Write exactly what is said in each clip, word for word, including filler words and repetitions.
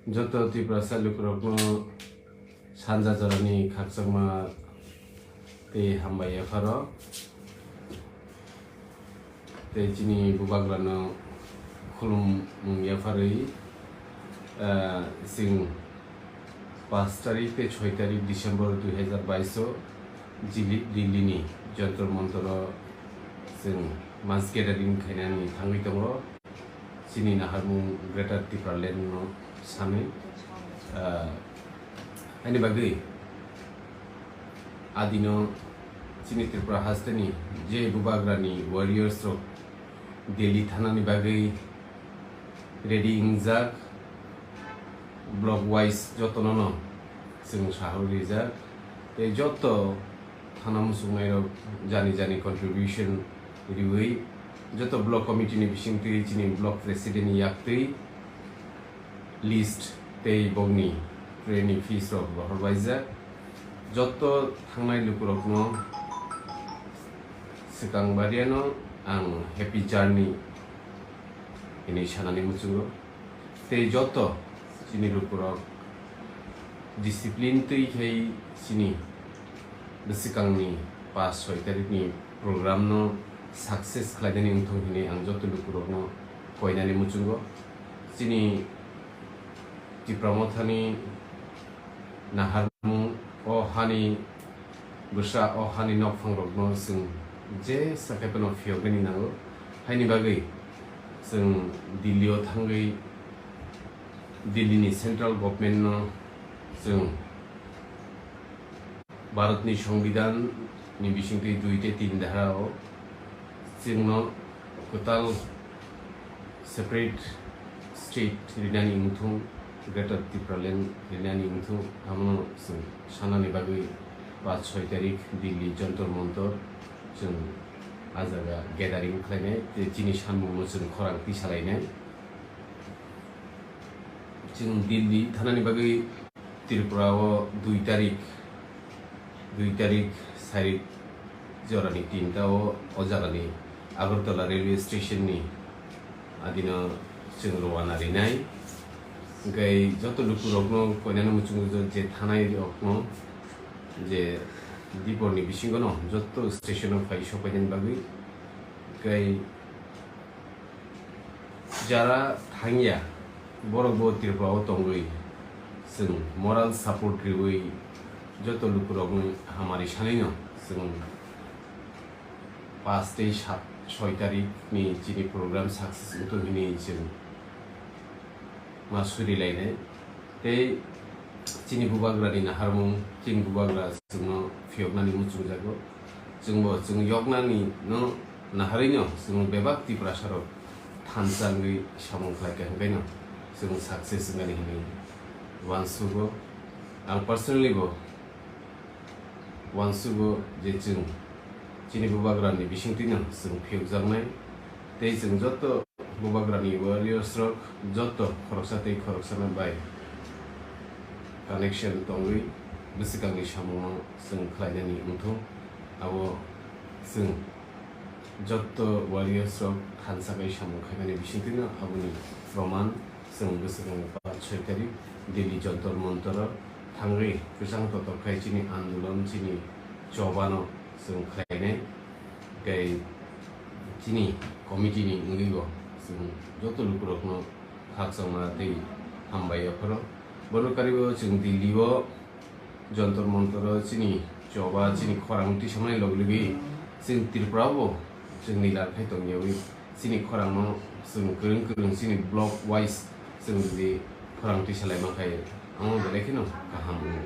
Joto Tiprasa lukurokno sanja jorani khakchangma tei hambai yapharo. Tei chini bubagrano khulumung yapharwi, ah, chwng paanch tarik tei soi tarik December dui hazar bais o Dili-, Dillini Jantar Mantar o chwng mass gathering khainani thangwi tongo. Chini naharmung Greater Tipraland no sanwi, ah, ani bagwi adino chini Tripura hasteni je bubagrani warriors rok Delhi thanani bagwi ready wngjak, block wise jotono no chwng sahor rijak, tei joto thana muchungnairok jani jani contribution riwi joto block committee ni bisingtwi chini block president ni yaktwi list tei bongni train ni fees rok rohorbaijak. Joto thangnai lukurokno swkang bariano ang happy journey hinwi sanani muchungo. Tei joto chini lukurok discipline twi khai chini bwswkangni paanch soi tarikni program no success khlainani wngthung hinwi ang joto lukurokno koinani muchungo. Chini Tipra Mothani naharmung o hani bwsa o hani nokphangrokno chwng jesa khe phano phiyoknani nango. Haini bagwi chwng Delhi o thangwi Delhi ni central government no chwng Bharat ni Songbidan ni bisingtwi dui tei tin dhara o chwngno kwtal separate state rinani wngthung, Greater Tipraland rinani wngthung, amono chwng sanani bagwi paanch soi tarik Delhi Jantar Mantar chwng a jaga gathering khlainai tei chini sanmungno chwng khorang tisalainai. Chwng Delhi thanani bagwi Tripura o dui tarik, dui tarik sari jorani tinta o, o jagani Agartala railway station ni adino chwng rwna rinai. Hwnkhe joto lukurokno koinani muchungo je thanai rokno je Dipor ni bisingo no joto station o phai sokpainani bagwi. Hwnkhe jara thangya, borok bo Tripura o tongwi chwng moral support riwi joto lukurokni hamari sanino chwng paanch tei sat, soi tarik ni chini program success wngthung hinwi chwng ma surilainai. Tei chini bubagrani naharmung, chini bubagra chwngno phiyoknani muchungjago. Chwngbo chwng yoknani no naharwino chwng bebak Tiprasarok thansa wngwi samung khlaikha, hwnkhaino chwng success wngnani hinwi uansugo. Ang personally bo uansugo je chwng chini bubagrani bisingtwino chwng phiyokjaknai tei chwng joto bubagrani warriors rok joto khoroksa tei khoroksano bai connection tongwi bwswkangni samungno chwng khlainani wngthung. Abo chwng joto warriors rok thansa bai samung khainani bisingtwino aboni proman chwng bwswkangni paanch soi tarik Delhi Jantar Mantar o thangwi kwchang kotor khai chini andolon, chini chobano chwng khlainai. Tei chini committee ni wngwi bo chwng joto lukurokno khakchangma tei hambai yapharo. Bono karwi bo chwng Delhi o Jantar Mantar o chini choba, chini khorang tisamani logi logi chwng Tripura o bo chwng nilai khai tongyawi chini khorang no chwng kwrwng kwrwng chini block wise chwng jodi khorang tisalai mankhai, omo belai kheno kaham wngo.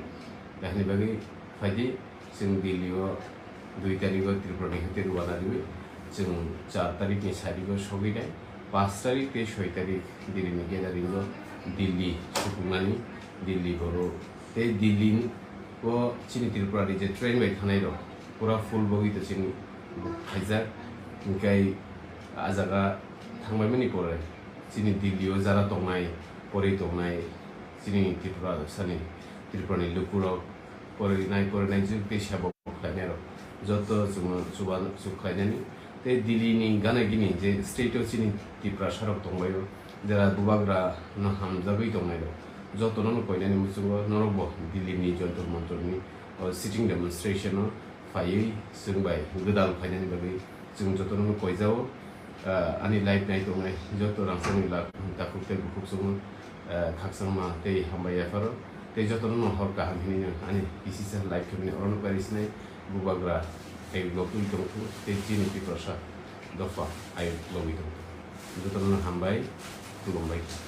Tahini bagwi phaidi chwng Delhi o dui tarik o Tripura ni hwnkhe rwna riwi chwng char tarik ni sari o sogwi nai, paanch tarik tei soi tarik Delhi ni gathering o Delhi sukungnani, Delhi boro tei Delhi o chini Tripura ni je train bai thanai rok pura full bogwi to chini khaijak, hwnkhe a jaga thangbaimani pore chini Delhi o jara tongnai, porwi tongnai chini Tripura sani, Tripura ni lukurok porwi nai, porwi nai jwk tei sabo khlainai rok joto chwngno chuba chuk khlainani. Tei Delhi ni gana gini je state o chini Tiprasa rok tongbaio, jera bubagra no hamjagwi tongnai rok, Jotono no koinani muchungo norok bo Delhi ni Jantar Mantar ni, o, sitting demonstration o phaiwi chwng bai gwdal phainani bagwi chwng jotono no koijao. Ah, ani live nai tongnai joto rangchakni lak takhuk tei bukhuk chwngno, ah, khakchangma tei hambai yapharo tei jotono no hor kaham hinwi no ani kisisa live khaimani orono pairi sinai bubagra ayuk logwi tongthung tei chini Tiprasa dopha ayuk logwi tongthung. Jotono no hambai, khulumbai.